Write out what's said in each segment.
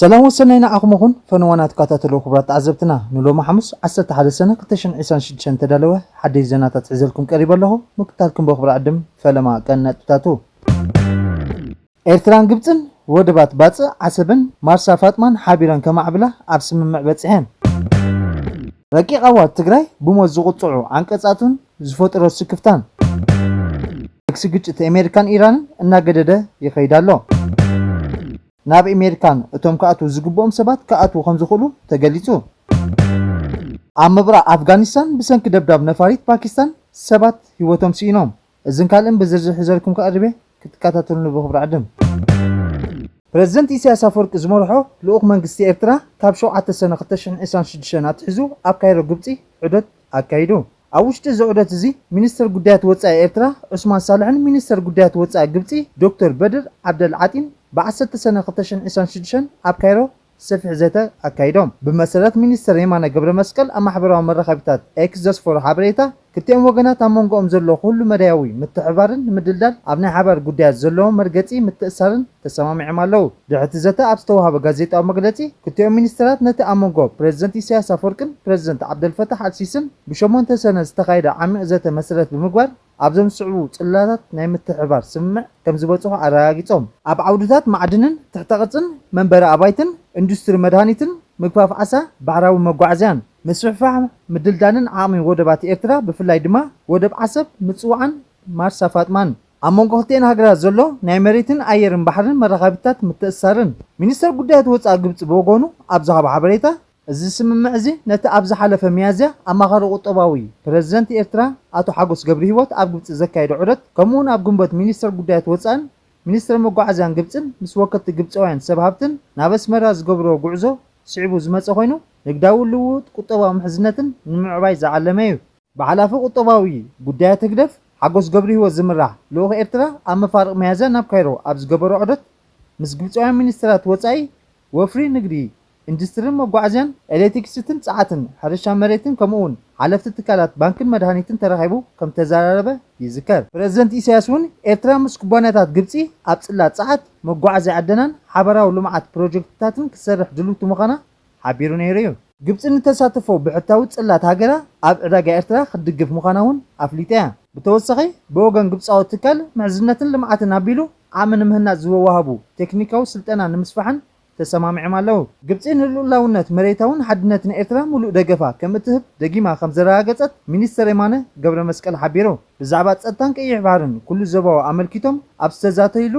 ሰላም ወሰናይ ንዓኹም ይኹን፣ ፈነዋና ትከታተሉ ክቡራት ተዓዘብትና። ንሎሚ ሓሙስ ዓሰርተ ሓደ ሰነ ክልተ ሽሕን ዕስራን ሽዱሽተን ተዳለወ ሓደሽ ዜናታት ሒዘልኩም ቀሪበ ኣለኹ። ምክታልኩም ብኽብሪ ዕድም ፈለማ ቀን ነጥብታቱ። ኤርትራን ግብጽን ወደባት ባጽዕ ዓሰብን ማርሳ ፋጥማን ሓቢረን ከማዕብላ ኣብ ስምምዕ በጺሐን። ረቂቕ ኣዋጅ ትግራይ ብሞት ዝቕጽዑ ዓንቀጻቱን ዝፈጥሮ ስክፍታን። ተኩሲ ግጭት ኣሜሪካን ኢራንን እናገደደ ይኸይድ ኣሎ። ናብ ኣሜሪካን እቶም ክኣትዉ ዝግብኦም ሰባት ክኣትዉ ከም ዝኽእሉ ተገሊጹ። ኣብ ምብራቕ ኣፍጋኒስታን ብሰንኪ ደብዳብ ነፋሪት ፓኪስታን ሰባት ህይወቶም ስኢኖም። እዝን ካልእን ብዝርዝር ሒዘልኩም ክቐርብ እየ፣ ክትከታተሉኒ ብኽብሪ ዕድም። ፕረዚደንት ኢሳያስ ኣፈወርቂ ዝመርሖ ልኡኽ መንግስቲ ኤርትራ ካብ ሸውዓተ ሰነ ክልተ ሽሕን ዕስራን ሽዱሽተን ኣትሒዙ ኣብ ካይሮ ግብጺ ዑደት ኣካይዱ። ኣብ ውሽጢ እዚ ዑደት እዚ ሚኒስትር ጉዳያት ወጻኢ ኤርትራ ዑስማን ሳልሕን ሚኒስትር ጉዳያት ወጻኢ ግብጺ ዶክተር በድር ዓብደል ዓጢን ብዓሰርተ ሰነ ክልተ ሽሕን ዕስራን ሽዱሽተን ኣብ ካይሮ ሰፊሕ ዘተ ኣካይዶም። ብመሰረት ሚኒስትር የማነ ገብረ መስቀል ኣብ ማሕበራዊ መራኸቢታት ኤክስ ዘስፈሮ ሓበሬታ፣ ክልቲኦም ወገናት ኣብ መንጎኦም ዘሎ ኩሉ መዳያዊ ምትሕብባርን ንምድልዳል ኣብ ናይ ሓባር ጉዳያት ዘለዎም መርገጺ ምትእሳርን ተሰማሚዖም ኣለዉ። ድሕሪ እቲ ዘተ ኣብ ዝተዋህበ ጋዜጣዊ መግለጺ፣ ክልቲኦም ሚኒስትራት ነቲ ኣብ መንጎ ፕረዚደንት ኢሳያስ ኣፈወርቅን ፕረዚደንት ዓብደልፈታሕ ኣልሲስን ብሸሞንተ ሰነ ዝተኻየደ ዓሚቕ ዘተ መሰረት ብምግባር፣ ኣብዞም ዝስዕቡ ጽላታት ናይ ምትሕብባር ስምምዕ ከም ዝበጽሑ ኣረጋጊጾም። ኣብ ዓውድታት ማዕድንን ትሕተ ቅርጽን መንበሪ ኣባይትን ኢንዱስትሪ መድሃኒትን ምግፋፍ ዓሳ ባሕራዊ መጓዓዝያን ምስፍሕፋሕ ምድልዳልን ዓቕሚ ወደባት ኤርትራ ብፍላይ ድማ ወደብ ዓሰብ ምጽዋዕን ማርሳ ፋጥማን ኣብ መንጎ ክልቲኤን ሃገራት ዘሎ ናይ መሬትን ኣየርን ባሕርን መራኸቢታት ምትእስሳርን። ሚኒስተር ጉዳያት ወጻኢ ግብጺ ብወገኑ ኣብ ዝሃቦ ሓበሬታ፣ እዚ ስምምዕ እዚ ነቲ ኣብ ዝሓለፈ ሚያዝያ ኣማኻሪ ቁጠባዊ ፕረዚደንት ኤርትራ ኣቶ ሓጎስ ገብረሂወት ኣብ ግብጺ ዘካየዶ ዑደት፣ ከምኡውን ኣብ ግንቦት ሚኒስተር ጉዳያት ወጻእን ሚኒስተር መጓዓዝያን ግብጽን ምስ ወከልቲ ግብጻውያን ሰብ ሃብትን ናብ ኣስመራ ዝገብርዎ ጉዕዞ ስዒቡ ዝመጸ ኮይኑ፣ ንግዳዊ ልውውጥ ቁጠባዊ ምሕዝነትን ንምዕባይ ዝዓለመ እዩ። ብሓላፊ ቁጠባዊ ጉዳያት ህግደፍ ሓጎስ ገብረሂወት ዝምራሕ ልኡኽ ኤርትራ ኣብ መፋርቕ ሚያዝያ ናብ ካይሮ ኣብ ዝገበሮ ዑደት ምስ ግብጻውያን ሚኒስተራት ወጻኢ፣ ወፍሪ፣ ንግዲ፣ ኢንዱስትሪን መጓዓዝያን፣ ኤሌክትሪክሲቲን ጸዓትን፣ ሕርሻ መሬትን ከምኡውን ሓለፍቲ ትካላት ባንክን መድሃኒትን ተራኺቡ ከም ተዘራረበ ይዝከር። ፕረዚደንት ኢሳያስ እውን ኤርትራ ምስ ኩባንያታት ግብጺ ኣብ ጽላት ጸዓት፣ መጓዓዝያ ዕደናን ሓበራዊ ልምዓት ፕሮጀክትታትን ክትሰርሕ ድልውቲ ምዃና ሓቢሩ ነይሩ እዩ። ግብጺ ንተሳትፎ ብሕታዊ ጽላት ሃገራ ኣብ ዕዳጋ ኤርትራ ክትድግፍ ምዃና እውን ኣፍሊጣ እያ። ብተወሳኺ፣ ብወገን ግብጻዊ ትካል ምሕዝነትን ልምዓትን ኣቢሉ ዓቕሚ ንምህናጽ ዝወሃቡ ቴክኒካዊ ስልጠና ንምስፋሕን ተሰማሚዖም ኣለዉ። ግብጺ ንልኡላውነት መሬታውን ሓድነትን ኤርትራ ምሉእ ደገፋ ከም እትህብ ደጊማ ከም ዘረጋገጸት ሚኒስተር የማነ ገብረ መስቀል ሓቢሩ። ብዛዕባ ጸጥታን ቀይሕ ባሕርን ኩሉ ዞባዊ ኣመልኪቶም ኣብ ዝተዛተይሉ፣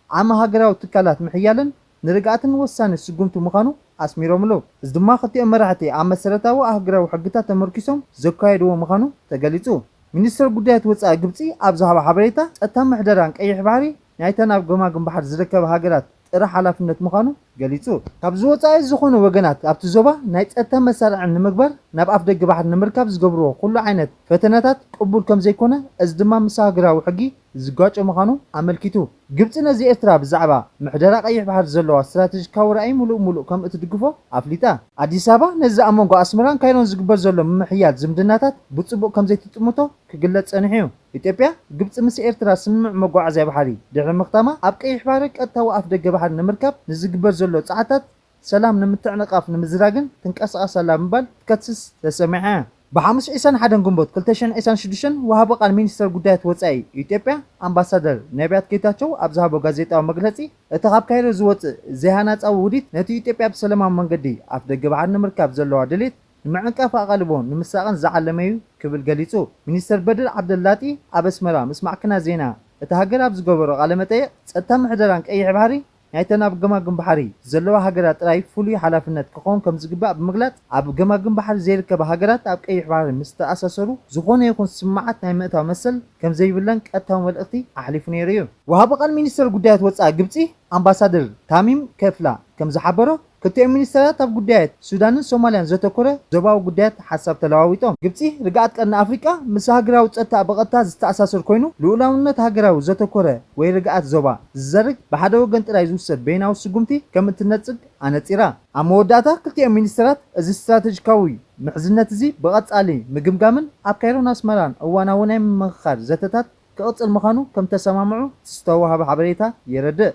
ዓቕሚ ሃገራዊ ትካላት ምሕያልን ንርግኣትን ወሳኒ ስጉምቲ ምዃኑ ኣስሚሮምሉ። እዚ ድማ ክልቲኦም መራሕቲ ኣብ መሰረታዊ ኣህጉራዊ ሕግታት ተመርኪሶም ዘካየድዎ ምዃኑ ተገሊጹ። ሚኒስተር ጉዳያት ወጻኢ ግብጺ ኣብ ዝሃቦ ሓበሬታ፣ ጸጥታ ምሕደራን ቀይሕ ባሕሪ ናይተን ኣብ ገማግም ባሕሪ ዝርከባ ሃገራት ጥረ ሓላፍነት ምዃኑ ገሊጹ። ካብዚ ወጻኢ ዝኾኑ ወገናት ኣብቲ ዞባ ናይ ጸጥታ መሳርዕን ንምግባር ናብ ኣፍደገ ባሕሪ ንምርካብ ዝገብርዎ ኩሉ ዓይነት ፈተነታት ቅቡል ከም ዘይኮነ፣ እዚ ድማ ምስ ሃገራዊ ሕጊ ዝጋጮ ምዃኑ ኣመልኪቱ። ግብጺ ነዚ ኤርትራ ብዛዕባ ምሕደራ ቀይሕ ባሕሪ ዘለዋ ስትራተጂካዊ ራእይ ምሉእ ምሉእ ከም እትድግፎ ኣፍሊጣ። ኣዲስ ኣበባ ነዚ ኣብ መንጎ ኣስመራን ካይሮን ዝግበር ዘሎ ምምሕያል ዝምድናታት ብጽቡቕ ከም ዘይትጥምቶ ክግለጽ ጸኒሑ እዩ። ኢትዮጵያ፣ ግብጺ ምስ ኤርትራ ስምምዕ መጓዓዝያ ባሕሪ ድሕሪ ምኽታማ፣ ኣብ ቀይሕ ባሕሪ ቀጥታዊ ኣፍ ደገ ባሕሪ ንምርካብ ንዝግበር ዘሎ ጻዕርታት ሰላም ንምትዕንቓፍ ንምዝራግን ትንቀሳቐስ ኣላ ብምባል ክትከስስ ተሰሚዓ እያ። ብሓሙስ ዕስራን ሓደን ግንቦት ክልተ ሽሕን ዕስራን ሽዱሽተን ወሃቢ ቃል ሚኒስተር ጉዳያት ወጻኢ ኢትዮጵያ ኣምባሳደር ነቢያት ጌታቸው ኣብ ዝሃቦ ጋዜጣዊ መግለጺ፣ እቲ ካብ ካይሮ ዝወጽእ ዘይሃናጻዊ ውዲት ነቲ ኢትዮጵያ ብሰላማዊ መንገዲ ኣፍ ደገ ባሕሪ ንምርካብ ዘለዋ ድሌት ንምዕንቃፍ ኣቓልቦ ንምስራቕን ዝዓለመ እዩ ክብል ገሊጹ። ሚኒስተር በድር ዓብደላጢ ኣብ ኣስመራ ምስ ማዕከናት ዜና እታ ሃገር ኣብ ዝገበሮ ቃለ መጠይቕ፣ ጸጥታ ምሕደራን ቀይሕ ባሕሪ ናይተን ኣብ ገማግም ባሕሪ ዘለዋ ሃገራት ጥራይ ፍሉይ ሓላፍነት ክኸውን ከም ዝግባእ ብምግላጽ፣ ኣብ ገማግም ባሕሪ ዘይርከባ ሃገራት ኣብ ቀይሕ ባሕሪ ምስ ተኣሳሰሩ ዝኾነ ይኹን ስምምዓት ናይ ምእታው መሰል ከም ዘይብለን ቀጥታዊ መልእኽቲ ኣሕሊፉ ነይሩ እዩ። ወሃቢ ቃል ሚኒስተር ጉዳያት ወጻኢ ግብጺ ኣምባሳደር ታሚም ከፍላ ከም ዝሓበሮ፣ ክልቲኦም ሚኒስተራት ኣብ ጉዳያት ሱዳንን ሶማልያን ዘተኮረ ዞባዊ ጉዳያት ሓሳብ ተለዋዊጦም። ግብጺ፣ ርግኣት ቀርኒ ኣፍሪቃ ምስ ሃገራዊ ጸጥታ ብቐጥታ ዝተኣሳሰር ኮይኑ፣ ልኡላውነት ሃገራዊ ዘተኮረ ወይ ርግኣት ዞባ ዝዘርግ ብሓደ ወገን ጥራይ ዝውሰድ በይናዊ ስጉምቲ ከም እትነጽግ ኣነጺራ። ኣብ መወዳእታ፣ ክልቲኦም ሚኒስተራት፣ እዚ ስትራተጂካዊ ምሕዝነት እዚ ብቐጻሊ ምግምጋምን ኣብ ካይሮን ኣስመራን እዋናዊ ናይ ምምኽኻር ዘተታት ክቕጽል ምዃኑ ከም ተሰማምዑ እቲ ዝተዋህበ ሓበሬታ የረድእ።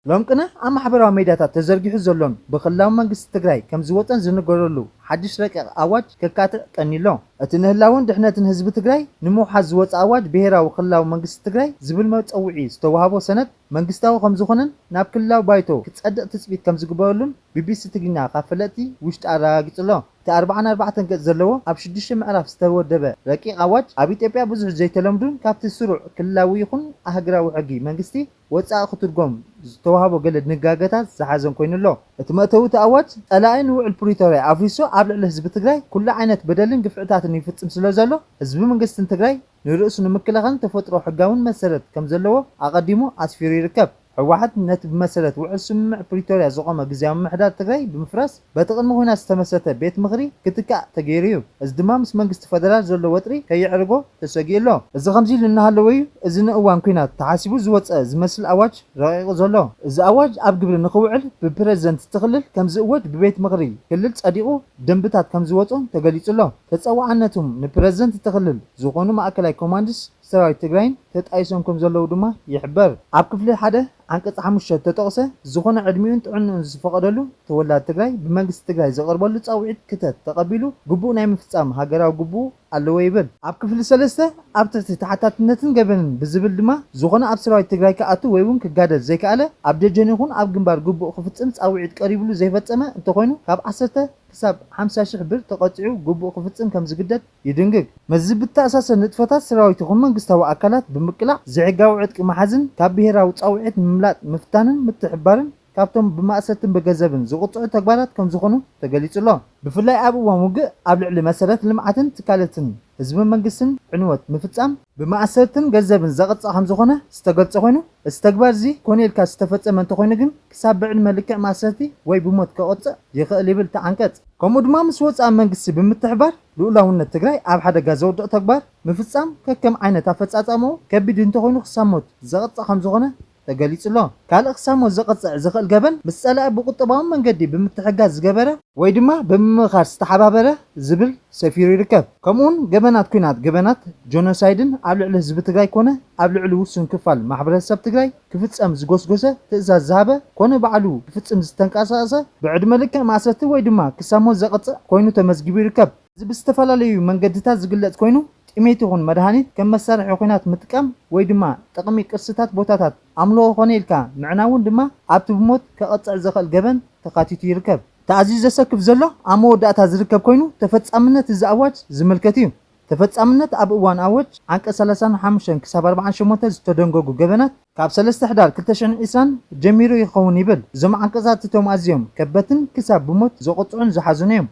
ሎም ቅነ ኣብ ማሕበራዊ ሜድያታት ተዘርጊሑ ዘሎን ብክልላዊ መንግስቲ ትግራይ ከም ዝወፀን ዝንገረሉ ሓድሽ ረቂቕ ኣዋጅ ከካትዕ ቀኒሎ። እቲ ንህላውን ድሕነትን ህዝቢ ትግራይ ንምውሓስ ዝወፀ ኣዋጅ ብሄራዊ ክልላዊ መንግስቲ ትግራይ ዝብል መፀውዒ ዝተዋህቦ ሰነድ መንግስታዊ ከም ዝኾነን ናብ ክልላዊ ባይቶ ክፀድቕ ትፅቢት ከም ዝግበረሉን ቢቢሲ ትግርኛ ካብ ፈለጥቲ ውሽጢ ኣረጋጊፅሎ። እቲ ኣርባዓን ኣርባዕተን ገጽ ዘለዎ ኣብ ሽዱሽተ ምዕራፍ ዝተወደበ ረቂቕ ኣዋጅ ኣብ ኢትዮጵያ ብዙሕ ዘይተለምዱን ካብቲ ስሩዕ ክልላዊ ይኹን ኣህግራዊ ሕጊ መንግስቲ ወጻኢ ክትርጎም ዝተዋህቦ ገለ ድንጋገታት ዝሓዘን ኮይኑ ኣሎ። እቲ መእተዊ እቲ ኣዋጅ ጸላኢ ንውዕል ፕሪቶርያ ኣፍሪሱ ኣብ ልዕሊ ህዝቢ ትግራይ ኩሉ ዓይነት በደልን ግፍዕታትን ይፍጽም ስለ ዘሎ ህዝቢ መንግስትን ትግራይ ንርእሱ ንምክልኻልን ተፈጥሮ ሕጋውን መሰረት ከም ዘለዎ ኣቐዲሙ ኣስፊሩ ይርከብ። ህወሓት ነቲ ብመሰረት ውዕል ስምምዕ ፕሪቶርያ ዝቖመ ግዝያዊ ምምሕዳር ትግራይ ብምፍራስ በቲ ቅድሚ ኹናት ዝተመሰረተ ቤት ምኽሪ ክትካእ ተገይሩ እዩ። እዚ ድማ ምስ መንግስቲ ፈደራል ዘሎ ወጥሪ ከየዕርጎ ተሰጊኡ ኣሎ። እዚ ከምዚ ኢሉ እናሃለወ እዩ እዚ ንእዋን ኲናት ተሓሲቡ ዝወፀ ዝመስል ኣዋጅ ረቒቑ ዘሎ። እዚ ኣዋጅ ኣብ ግብሪ ንኽውዕል ብፕረዚደንት እቲ ክልል ከም ዝእወጅ ብቤት ምኽሪ ክልል ጸዲቑ ደንብታት ከም ዝወፁ ተገሊፁ ኣሎ። ተፀዋዕነቶም ንፕረዚደንት እቲ ክልል ዝኾኑ ማእከላይ ኮማንድስ ሰራዊት ትግራይን ተጣይሶም ከም ዘለዉ ድማ ይሕበር። ኣብ ክፍሊ ሓደ ዓንቀፅ ሓሙሽተ ዝተጠቕሰ ዝኾነ ዕድሚኡን ጥዕንኡን ዝፈቐደሉ ተወላዲ ትግራይ ብመንግስቲ ትግራይ ዝቐርበሉ ፃውዒት ክተት ተቐቢሉ ግቡእ ናይ ምፍፃም ሃገራዊ ግቡእ ኣለዎ ይብል። ኣብ ክፍሊ ሰለስተ ኣብ ትሕቲ ተሓታትነትን ገበንን ብዝብል ድማ ዝኾነ ኣብ ሰራዊት ትግራይ ክኣቱ ወይ እውን ክጋደል ዘይከኣለ ኣብ ደጀን ይኹን ኣብ ግንባር ግቡእ ክፍፅም ፃውዒት ቀሪብሉ ዘይፈፀመ እንተኾይኑ ካብ ዓሰርተ ክሳብ ሓምሳ ሽሕ ብር ተቐፂዑ ግቡእ ክፍፅም ከም ዝግደድ ይድንግግ። መዚ ብተኣሳሰር ንጥፈታት ሰራዊት ይኹን መንግስታዊ ኣካላት ብምቅላዕ ዘይሕጋዊ ዕጥቂ ምሓዝን ካብ ብሄራዊ ፃውዒት ንምምላጥ ምፍታንን ምትሕባርን ካብቶም ብማእሰርትን ብገንዘብን ዝቕፅዑ ተግባራት ከም ዝኾኑ ተገሊፁ ኣሎ። ብፍላይ ኣብ እዋን ውግእ ኣብ ልዕሊ መሰረት ልምዓትን ትካላትን ህዝብን መንግስትን ዕንወት ምፍፃም ብማእሰርትን ገንዘብን ዘቐፅእ ከም ዝኾነ ዝተገልፀ ኮይኑ፣ እዚ ተግባር እዚ ኮነ ኢልካ ዝተፈፀመ እንተኾይኑ ግን ክሳብ ብዕድመ ልክዕ ማእሰርቲ ወይ ብሞት ከቐፅዕ ይኽእል ይብል እቲ ዓንቀፅ። ከምኡ ድማ ምስ ወፃኢ መንግስቲ ብምትሕባር ልኡላውነት ትግራይ ኣብ ሓደጋ ዘውድቕ ተግባር ምፍፃም ከከም ዓይነት ኣፈፃፀምኡ ከቢድ እንተኾይኑ ክሳብ ሞት ዘቐፅእ ከም ዝኾነ ተገሊፁ ኣሎ። ካልእ ክሳብ ሞት ዘቐፅዕ ዝኽእል ገበን ምስ ፀላኢ ብቁጠባዊ መንገዲ ብምትሕጋዝ ዝገበረ ወይ ድማ ብምምኻር ዝተሓባበረ ዝብል ሰፊሩ ይርከብ። ከምኡውን ገበናት ኲናት፣ ገበናት ጆኖሳይድን ኣብ ልዕሊ ህዝቢ ትግራይ ኮነ ኣብ ልዕሊ ውሱን ክፋል ማሕበረሰብ ትግራይ ክፍፀም ዝጎስጎሰ ትእዛዝ ዝሃበ ኮነ ባዕሉ ክፍፅም ዝተንቀሳቐሰ ብዕድመ ልክዕ ማእሰርቲ ወይ ድማ ክሳብ ሞት ዘቐፅዕ ኮይኑ ተመዝጊቡ ይርከብ። እዚ ብዝተፈላለዩ መንገድታት ዝግለፅ ኮይኑ ጥሜት ይኹን መድሃኒት ከም መሳርሒ ኲናት ምጥቃም ወይ ድማ ጥቕሚ ቅርስታት ቦታታት ኣምልኾ ኮነ ኢልካ ምዕናውን ድማ ኣብቲ ብሞት ከቐፅዕ ዝኽእል ገበን ተኻቲቱ ይርከብ። ተኣዝዩ ዘሰክፍ ዘሎ ኣብ መወዳእታ ዝርከብ ኮይኑ ተፈጻምነት እዚ ኣዋጅ ዝምልከት እዩ። ተፈጻምነት ኣብ እዋን ኣዋጅ ዓንቀፅ ሰላሳን ሓሙሽተን ክሳብ ኣርባዓን ሸሞንተን ዝተደንገጉ ገበናት ካብ ሰለስተ ሕዳር ክልተ ሽሕን ዕስራን ጀሚሩ ይኸውን ይብል። እዞም ዓንቀፃት እቶም ኣዝዮም ከበትን ክሳብ ብሞት ዘቐፅዑን ዝሓዙን እዮም።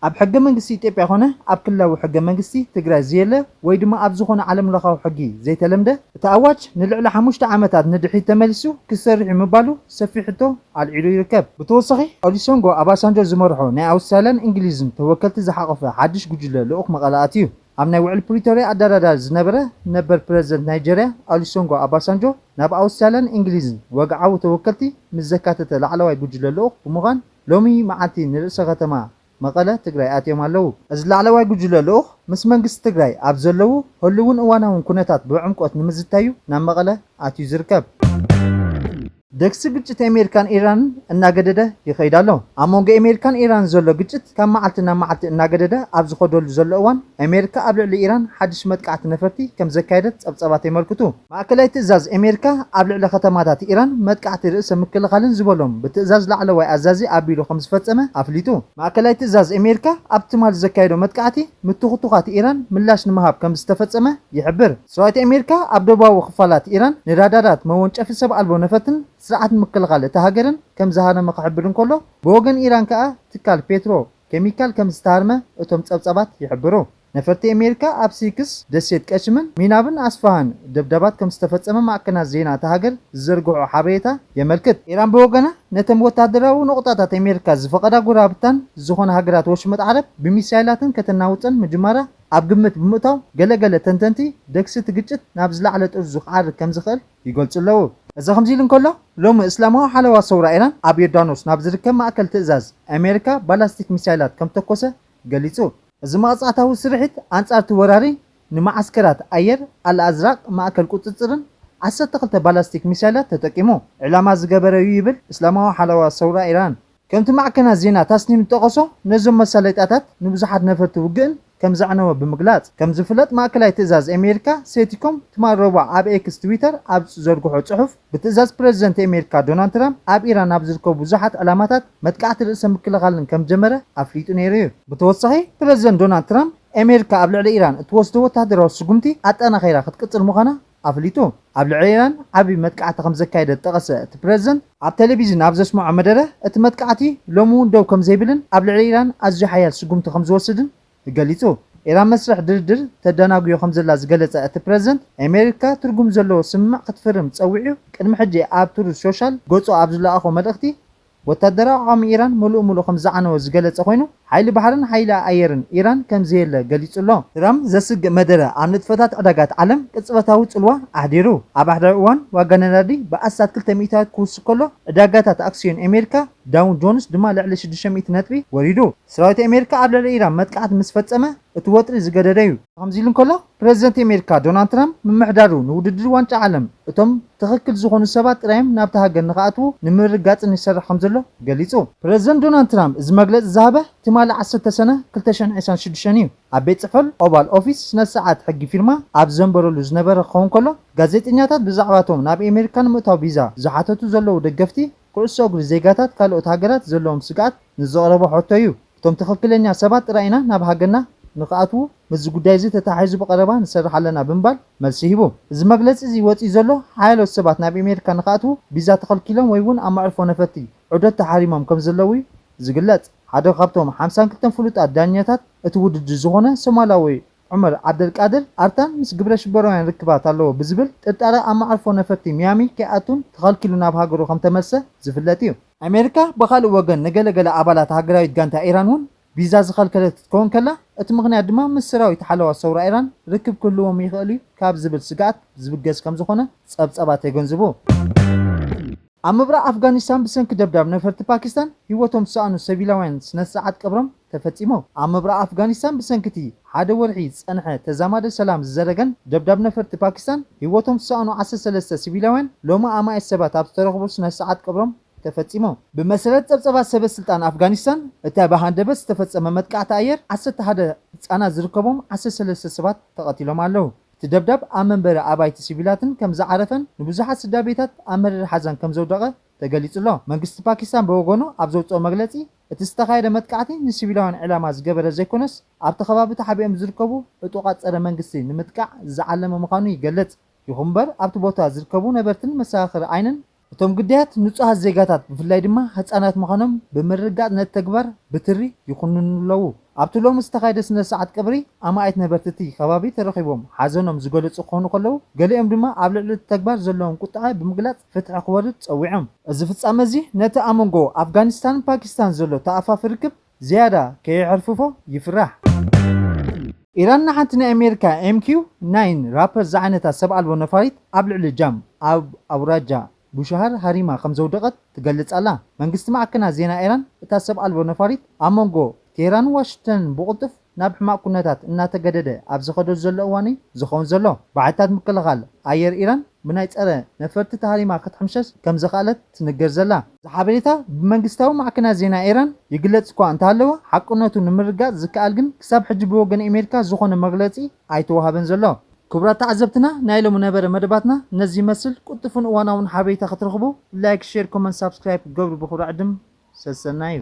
ኣብ ሕገ መንግስቲ ኢትዮጵያ ኮነ ኣብ ክልላዊ ሕገ መንግስቲ ትግራይ ዝየለ ወይ ድማ ኣብ ዝኾነ ዓለም ለኻዊ ሕጊ ዘይተለምደ እቲ ኣዋጅ ንልዕሊ ሓሙሽተ ዓመታት ንድሕሪት ተመሊሱ ክሰርሕ እዩ ምባሉ ሰፊሕ ሕቶ ኣልዒሉ ይርከብ። ብተወሳኺ ኦሊሶንጎ ኣባሳንጆ ዝመርሖ ናይ ኣውስትራልያን እንግሊዝን ተወከልቲ ዝሓቖፈ ሓድሽ ጉጅለ ልኡኽ መቐለ ኣትዩ። ኣብ ናይ ውዕል ፕሪቶርያ ኣደራዳሪ ዝነበረ ነበር ፕረዚደንት ናይጀርያ ኦሊሶንጎ ኣባሳንጆ ናብ ኣውስትራልያን እንግሊዝን ወግዓዊ ተወከልቲ ምስ ዘካተተ ላዕለዋይ ጉጅለ ልኡኽ ብምዃን ሎሚ መዓልቲ ንርእሰ ከተማ መቐለ ትግራይ ኣትዮም ኣለዉ። እዚ ላዕለዋይ ጉጅለ ልኡኽ ምስ መንግስቲ ትግራይ ኣብ ዘለዉ ህልውን እዋናውን ኩነታት ብዕምቆት ንምዝታዩ ናብ መቐለ ኣትዩ ዝርከብ። ደግሲ ግጭት ኣሜሪካን ኢራንን እናገደደ ይኸይድ ኣሎ። ኣብ መንጎ ኣሜሪካን ኢራን ዘሎ ግጭት ካብ መዓልቲ ናብ መዓልቲ እናገደደ ኣብ ዝኸደሉ ዘሎ እዋን ኣሜሪካ ኣብ ልዕሊ ኢራን ሓድሽ መጥቃዕቲ ነፈርቲ ከም ዘካየደት ጸብጻባት የመልክቱ። ማእከላይ ትእዛዝ ኣሜሪካ ኣብ ልዕሊ ከተማታት ኢራን መጥቃዕቲ ርእሰ ምክልኻልን ዝበሎም ብትእዛዝ ላዕለዋይ ኣዛዚ ኣቢሉ ከም ዝፈጸመ ኣፍሊጡ። ማእከላይ ትእዛዝ ኣሜሪካ ኣብ ትማሊ ዘካየዶ መጥቃዕቲ ምትኹቱኻት ኢራን ምላሽ ንምሃብ ከም ዝተፈጸመ ይሕብር። ሰራዊት ኣሜሪካ ኣብ ደቡባዊ ክፋላት ኢራን ንራዳራት መወንጨፊ ሰብ ኣልቦ ነፈርትን ስርዓት ምክልኻል እታ ሃገርን ከም ዝሃረመ ክሕብር እንከሎ፣ ብወገን ኢራን ከኣ ትካል ፔትሮ ኬሚካል ከም ዝተሃርመ እቶም ጸብጻባት ይሕብሩ። ነፈርቲ ኣሜሪካ ኣብ ሲክስ፣ ደሴት ቀሽምን ሚናብን ኣስፋሃን ደብዳባት ከም ዝተፈጸመ ማዕከናት ዜና እታ ሃገር ዝዘርግሖ ሓበሬታ የመልክት። ኢራን ብወገና ነተን ወታደራዊ ነቑጣታት ኣሜሪካ ዝፈቐዳ ጎረባብታን ዝኾነ ሃገራት ወሽመጥ ዓረብ ብሚሳይላትን ከተናውጸን ምጅማራ ኣብ ግምት ብምእታው ገለገለ ተንተንቲ ደግሲ እቲ ግጭት ናብ ዝለዓለ ጥርዙ ክዓርግ ከም ዝኽእል ይገልጹ ኣለዉ። እዚ ከምዚ ኢሉ እንከሎ ሎሚ እስላማዊ ሓለዋ ሰውራ ኢራን ኣብ ዮርዳኖስ ናብ ዝርከብ ማእከል ትእዛዝ ኣሜሪካ ባላስቲክ ሚሳይላት ከም ተኮሰ ገሊጹ። እዚ መቕጻዕታዊ ስርሒት ኣንጻር እቲ ወራሪ ንመዓስከራት ኣየር ኣልኣዝራቅ ማእከል ቁጽጽርን ዓሰርተ ክልተ ባላስቲክ ሚሳይላት ተጠቂሙ። ዕላማ ዝገበረ እዩ ይብል እስላማዊ ሓለዋ ሰውራ ኢራን። ከምቲ ማዕከናት ዜና ታስኒም ዝጠቐሶ፣ ነዞም መሳለጥያታት ንብዙሓት ነፈርቲ ውግእን ከም ዘዕነወ ብምግላጽ፣ ከም ዝፍለጥ ማእከላይ ትእዛዝ ኣሜሪካ ሴንቲኮም ትማል ረቡዕ ኣብ ኤክስ ትዊተር ኣብ ዝዘርግሖ ጽሑፍ፣ ብትእዛዝ ፕረዚደንት ኣሜሪካ ዶናልድ ትራምፕ ኣብ ኢራን ኣብ ዝርከቡ ብዙሓት ዕላማታት መጥቃዕቲ ርእሰ ምክልኻልን ከም ጀመረ ኣፍሊጡ ነይሩ እዩ። ብተወሳኺ ፕረዚደንት ዶናልድ ትራምፕ ኣሜሪካ ኣብ ልዕሊ ኢራን እትወስዶ ወታደራዊ ስጉምቲ ኣጠናኺራ ክትቅጽል ምዃና ኣፍሊጡ። ኣብ ልዕሊ ኢራን ዓቢ መጥቃዕቲ ከም ዘካየደ ዝጠቐሰ እቲ ፕረዚደንት ኣብ ቴሌቪዥን ኣብ ዘስምዖ መደረ፣ እቲ መጥቃዕቲ ሎሚ እውን ደው ከም ዘይብልን ኣብ ልዕሊ ኢራን ኣዝዩ ሓያል ስጉምቲ ከም ዝወስድን ገሊጹ። ኢራን መስርሕ ድርድር ተደናጉዮ ከም ዘላ ዝገለጸ እቲ ፕረዚደንት፣ ኣሜሪካ ትርጉም ዘለዎ ስምምዕ ክትፍርም ጸዊዑ። ቅድሚ ሕጂ ኣብ ትሩዝ ሶሻል ገጹ ኣብ ዝለኣኾ መልእኽቲ፣ ወታደራዊ ዓቕሚ ኢራን ምሉእ ምሉእ ከም ዝዓነወ ዝገለጸ ኮይኑ፣ ሓይሊ ባሕርን ሓይሊ ኣየርን ኢራን ከም ዘየለ ገሊጹ ኣሎ። ትራምፕ ዘስግእ መደረ ኣብ ንጥፈታት ዕዳጋት ዓለም ቅጽበታዊ ጽልዋ ኣሕዲሩ። ኣብ ሓደ እዋን ዋጋ ነዳዲ ብኣስታት ክልተ ሚእታዊት ክውስኽ ከሎ፣ ዕዳጋታት ኣክስዮን ኣሜሪካ ዳው ጆንስ ድማ ልዕሊ ሽዱሽተ ሚእቲ ነጥቢ ወሪዱ። ሰራዊት ኣሜሪካ ኣብ ልዕሊ ኢራን መጥቃዕቲ ምስ ፈጸመ፣ እቲ ወጥሪ ዝገደደ እዩ። ከምዚ ኢሉ እንከሎ፣ ፕረዚደንት ኣሜሪካ ዶናልድ ትራምፕ ምምሕዳሩ ንውድድር ዋንጫ ዓለም እቶም ትኽክል ዝኾኑ ሰባት ጥራዮም ናብታ ሃገር ንኽኣትዉ ንምርግጋጽን ይሰርሕ ከም ዘሎ ገሊጹ። ፕረዚደንት ዶናልድ ትራምፕ እዚ መግለጺ ዝሃበ ትማሊ ዓሰርተ ሰነ ክልተ ሽሕን ዕስራን ሽዱሽተን እዩ። ኣብ ቤት ጽሕፈት ኦቫል ኦፊስ ስነ ስርዓት ሕጊ ፊርማ ኣብ ዘንበረሉ ዝነበረ ክኸውን ከሎ፣ ጋዜጠኛታት ብዛዕባቶም ናብ ኣሜሪካ ንምእታው ቪዛ ዝሓተቱ ዘለዉ ደገፍቲ ኩዕሶ እግሪ ዜጋታት ካልኦት ሃገራት ዘለዎም ስግኣት ንዘቕረቦ ሕቶ እዩ። እቶም ትኽክለኛ ሰባት ጥራይ ኢና ናብ ሃገርና ንኽኣትዉ፣ ምስዚ ጉዳይ እዚ ተተሓሒዙ ብቐረባ ንሰርሕ ኣለና ብምባል መልሲ ሂቡ። እዚ መግለጺ እዚ ወጺኡ ዘሎ፣ ሓያሎ ሰባት ናብ ኣሜሪካ ንኽኣትዉ ቪዛ ተኸልኪሎም ወይ እውን ኣብ መዕርፎ ነፈርቲ ዑደት ተሓሪሞም ከም ዘለዉ እዩ ዝግለጽ። ሓደ ካብቶም ሓምሳን ክልተን ፍሉጣት ዳኛታት እቲ ውድድር ዝኾነ ሶማላዊ ዑመር ዓብደልቃድር ኣርታን ምስ ግብረ ሽበራውያን ርክባት ኣለዎ ብዝብል ጥርጣረ ኣብ መዓርፎ ነፈርቲ ሚያሚ ከይኣቱን ተኸልኪሉ ናብ ሃገሩ ከም ተመልሰ ዝፍለጥ እዩ። ኣሜሪካ ብኻልእ ወገን ንገለገለ ኣባላት ሃገራዊት ጋንታ ኢራን እውን ቪዛ ዝኸልከለት ክትከውን ከላ፣ እቲ ምኽንያት ድማ ምስ ሰራዊት ሓለዋ ሰውራ ኢራን ርክብ ክህልዎም ይኽእል እዩ ካብ ዝብል ስግኣት ዝብገስ ከም ዝኾነ ጸብጻባት የገንዝቡ። ኣብ ምብራቕ ኣፍጋኒስታን ብሰንኪ ደብዳብ ነፈርቲ ፓኪስታን ህይወቶም ዝሰኣኑ ሰቪላውያን ስነ ስርዓት ቀብሮም ተፈጺሙ። ኣብ ምብራቕ ኣፍጋኒስታን ብሰንኪ እቲ ሓደ ወርሒ ዝጸንሐ ተዛማዲ ሰላም ዝዘረገን ደብዳብ ነፈርቲ ፓኪስታን ህይወቶም ዝሰኣኑ ዓሰርተ ሰለስተ ሲቪላውያን ሎሚ ኣማኢት ሰባት ኣብ ዝተረኽቡ ስነ ስርዓት ቀብሮም ተፈጺሙ። ብመሰረት ጸብጸባት ሰበ ስልጣን ኣፍጋኒስታን፣ እታ ብሃንደበት ዝተፈጸመ መጥቃዕቲ ኣየር ዓሰርተ ሓደ ህጻናት ዝርከቦም ዓሰርተ ሰለስተ ሰባት ተቐቲሎም ኣለዉ። እቲ ደብዳብ ኣብ መንበሪ ኣባይቲ ሲቪላትን ከም ዝዓረፈን ንብዙሓት ስድራ ቤታት ኣብ መሪር ሓዘን ከም ዘውደቐ ተገሊጹ ኣሎ። መንግስቲ ፓኪስታን ብወገኑ ኣብ ዘውጽኦ መግለጺ፣ እቲ ዝተኻየደ መጥቃዕቲ ንሲቪላውያን ዕላማ ዝገበረ ዘይኮነስ፣ ኣብቲ ከባቢ ተሓቢኦም ዝርከቡ ዕጡቓት ጸረ መንግስቲ ንምጥቃዕ ዝዓለመ ምዃኑ ይገልጽ። ይኹን እምበር፣ ኣብቲ ቦታ ዝርከቡ ነበርትን መሰኻኽር ዓይንን፣ እቶም ግዳያት ንጹሃት ዜጋታት፣ ብፍላይ ድማ ህጻናት ምዃኖም ብምርግጋጽ ነቲ ተግባር ብትሪ ይኹንኑ ኣለዉ። ኣብቲ ሎሚ ዝተኻየደ ስነ ስርዓት ቀብሪ፣ ኣማኢት ነበርቲ እቲ ከባቢ ተረኺቦም ሓዘኖም ዝገለጹ ክኾኑ ከለዉ፣ ገሊኦም ድማ ኣብ ልዕሊ እቲ ተግባር ዘለዎም ቁጥዐ ብምግላጽ ፍትሒ ክወርድ ጸዊዖም። እዚ ፍጻመ እዚ ነቲ ኣብ መንጎ ኣፍጋኒስታንን ፓኪስታን ዘሎ ተኣፋፊ ርክብ ዝያዳ ከየሕርፍፎ ይፍራሕ። ኢራን ንሓንቲ ናይ ኣሜሪካ ኤም ኪው ናይን ራፐር ዝዓይነታ ሰብ ኣልቦ ነፋሪት ኣብ ልዕሊ ጃም ኣብ ኣውራጃ ቡሽሃር ሃሪማ ከም ዘውደቐት ትገልጽ ኣላ። መንግስቲ ማዕከናት ዜና ኢራን፣ እታ ሰብ ኣልቦ ነፋሪት ኣብ መንጎ ቴህራንን ዋሽንግተንን ብቕልጡፍ ናብ ሕማቕ ኩነታት እናተገደደ ኣብ ዝኸደሉ ዘሎ እዋን እዩ ዝኸውን ዘሎ። ብሓይልታት ምክልኻል ኣየር ኢራን ብናይ ጸረ ነፈርቲ ተሃሪማ ክትሕምሸሽ ከም ዝኸኣለት ትንገር ዘላ። እዚ ሓበሬታ ብመንግስታዊ ማዕከናት ዜና ኢራን ይግለጽ እኳ እንተሃለወ፣ ሓቅነቱ ንምርጋጽ ዝከኣል ግን ክሳብ ሕጂ ብወገን ኣሜሪካ ዝኾነ መግለጺ ኣይተዋሃበን ዘሎ። ክቡራት ተዓዘብትና፣ ናይ ሎሚ ነበረ መደባትና ነዚ ይመስል። ቅልጡፍን እዋናውን ሓበሬታ ክትረኽቡ ላይክ፣ ሼር፣ ኮመንት፣ ሳብስክራይብ ክትገብሩ ብኽብሪ ዕድም ሰሰናዩ።